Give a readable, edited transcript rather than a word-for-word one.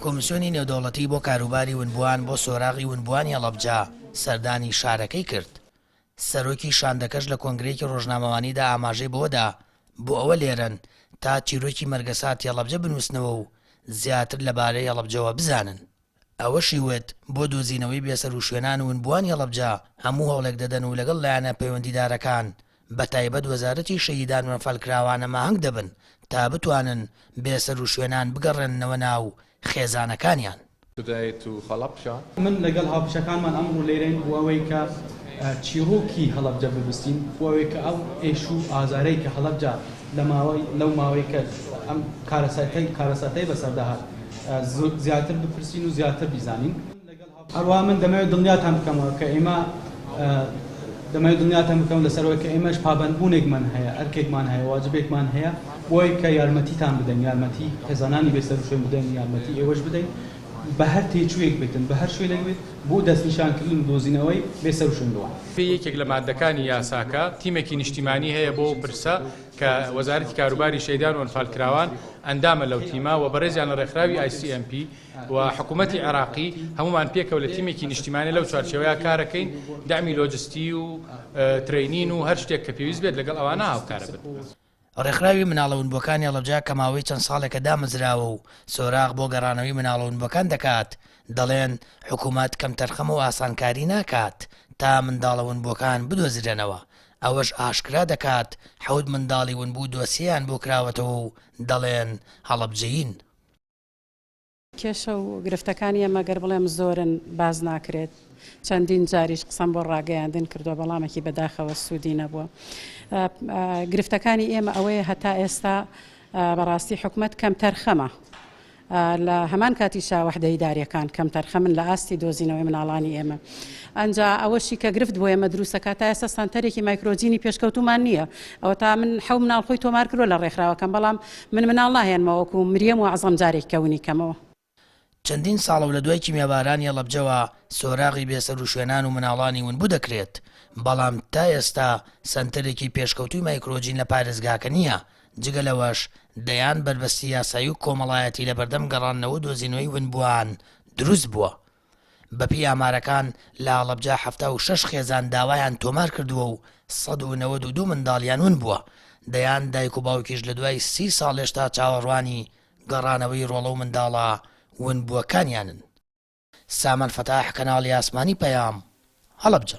کۆمسیۆنی نێودەوڵەتی بۆ کاروباری ونبووان بۆ سۆراغی ونبووانی هەڵەبجە سەردانی شارەکەی کرد. سەرۆکی شاندەکەش لە کۆنگرەیەکی ڕۆژنامەوانیدا ئاماژەی بەوەدا، بۆ ئەوە لێرەن تا چیرۆکی مەرگەساتی هەڵەبجە بنووسنەوە و زیاتر لەبارەی هەڵەبجەوە بزانن. ئەوەشی وت، بۆ دۆزینەوەی بێسەروشوێنان و ونبووانی هەڵەبجە هەموو هەوڵێک دەدەن و لەگەڵ لایەنە پەیوەندیدارەکان بەتایبەت وەزارەتی شەهیدان و ئەنفالکراوان هەماهەنگ دەبن تا بتوانن بێسەروشوێنان بگەڕێننەوە ناو خێزانەکانیان. من لەگەڵ هاوپیشەکانمان ئەمڕۆ لێرەین بۆ ئەوەی کە چیڕۆکی هەڵەبجە ببستین، بۆ ئەوەی کە ئەو ئێش و ئازارەی کە هەڵەبجە لە ماوەی لەو ماوەی کە ئەم کارەساتەی کارەساتەی بەسەردا هات زیاتر بپرسین و زیاتر بیزانین. هەروەها من دەمەوێت دڵنیاتان بکەمەوە کە ئێمە دەمەوێت دڵنیاتان بکەم لەسەر ئەوەی کە ئێمەش پابەندبوونێکمان هەیە، ئەرکێکمان هەیە، واجبێکمان هەیە بۆی کە یارمەتیتان بدەین، یارمەتی خێزانانی بێسەروشوێن بدەین، یارمەتی ئێوەش بدەین بە هەر تێچوویەک بێتن، بە هەر شوێنێک بێت بۆ دەستنیشانکردن و دۆزینەوەی بێسەروشوێنبووان. پێی یەکێک لە ماددەکانی یاساکە، تیمێکی نیشتیمانی هەیە بۆ ئەو پرسە کە وەزارەتی کاروباری شەهیدان و ئەنفالکراوان ئەندامە لەو تیمە و بەڕێزیان لە ڕێکخراوی ICMP و حکوومەتی عێراقی هەموومان پێکەوە لە تیمێکی نیشتیمانی لەو چوارچێوەیە کارەکەین، دەعمی لۆجستی و training و هەر شتێک کە پێویست بێت لەگەڵ ئەوانە هاوکارە بن. ڕێکخراوی مناڵە ونبووەکانی هەڵەبجە کە ماوەی چەند ساڵێکە دامەزراوە و سۆراغ بۆ گەڕانەوەی مناڵە ونبووەکان دەکات، دەڵێن حکوومەت کەمتەرخەمە و ئاسانکاری ناکات تا منداڵە ونبووەکان بدۆزرێنەوە، ئەوەش ئاشکرا دەکات حەوت منداڵی ونبوو دۆسیەیان بۆ کراوەتەوە و دەڵێن هەڵەبجەیین. کێشە و گرفتەکانی ئێمە گەر بڵێم زۆرن باس ناکرێت چەندین جاریش قسەم بۆ ڕاگەیاندن کردووە بەڵامێکی بەداخەوە سوودی نەبووە گرفتەکانی ئێمە ئەوەیە هەتا ئێستا بەڕاستی حکومت کەم تەرخەمە لە هەمان کاتیشا وەحدە ئیداریەکان کەم تەرخەمن لە ئاستی دۆزینەوەی مناڵانی ئێمە ئەنجا ئەوەشی کە گرفت بۆ ئێمە دروستەکە تا ئێستا سەنتەرێکی مایکرۆجینی پێشکەوتومان نییە ئەوە تا من حەو مناڵ خۆی تۆمار کردوە لە ڕێکخراوەکەم بەڵام من مناڵ ناهێنمەوە وەکو مریەم و عەزەم جارێک کەونی کەمەوە. چەندین ساڵە و لە دوای کیمیابارانی هەڵەبجەوە سۆراغی بێسەروشوێنان و مناڵانی ونبوو دەکرێت، بەڵام تا ئێستا سەنتەرێکی پێشکەوتووی مایکرۆجین لە پارێزگاکە نییە، جگە لەوەش دەیان بەربەستی یاسایی و کۆمەڵایەتی لەبەردەم گەڕاندنەوە و دۆزینەوەی ونبووان دروست بووە. بەپێی ئامارەکان لە هەڵەبجە 76 خێزان داوایان تۆمار کردووە و 192 منداڵیان ون بووە، دەیان دایک و باوکیش لە دوای 30 ساڵ هێشتا چاوەڕوانی گەڕانەوەی ڕۆڵە و منداڵە ونبووەکانیانن. سامان فەتاح، کەناڵی ئاسمانی پەیام، هەڵەبجە.